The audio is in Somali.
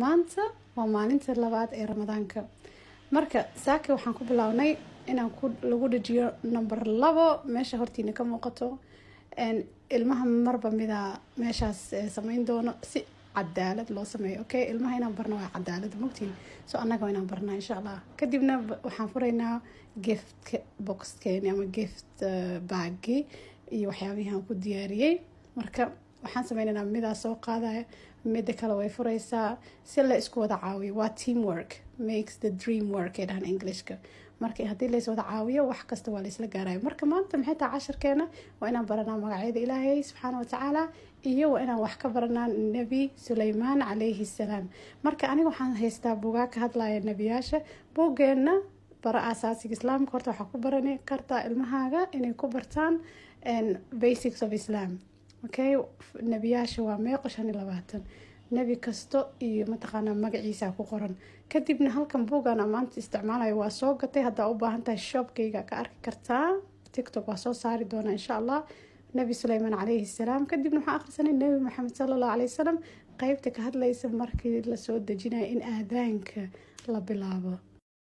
Maanta waa maalinta labaad ee Ramadaanka. Marka saaka waxaan ku bilownay inaan ku lagu dhajiyo number 2 meesha hortiina ka muuqato. Ilmaha marba midaa meeshaas sameyn doono si cadaalad loo sameeyo. Okay, ilmaha inaan barno waa cadaalad, mogtiin? So annaga waa inaan barnaa, insha Allah. Kadibna waxaan furaynaa gift boxkeeni ama gift bagi iyo waxyaabihii aan ku diyaariyey. Marka waxaan sameynaynaa, midaa soo qaadaya, mida kale way fureysaa, si la isku wada caawiyo. Waa "teamwork makes the dream work" ay dhahan Englishka. Marka haddii lays wada caawiyo, wax kasta waa laysla gaaraya. Marka maanta maxay tahay casharkeena? Waa inaan baranaa magacyada Ilaahay subxaana watacaala iyo waa inaan wax ka baranaa Nebi Suleymaan calayhi salaam. Marka aniga waxaan haystaa buugaa ka hadlaya nebiyaasha. Buuggeena Bara Asaasiga Islaamka horta waxaa ku barani kartaa ilmahaaga inay ku bartaan basics of Islam. Okay, nebiyaasha waa meeqo? 25 nebi kasto iyo mataqaanaa magaciisa ku qoran. Kadibna halkan buugan aan maanta isticmaalayo waa soo gatay. Haddaa u baahan tahay, shopkayga ka arki kartaa, TikTok waa soo saari doonaa, insha Allah. Nebi Suleymaan calayhi salaam. Kadibna waxaan akhrisanay Nebi Maxamed sala Allahu alayhi wasalam, qeybta ka hadlaysa markii lasoo dejinayo in aadaanka la bilaabo.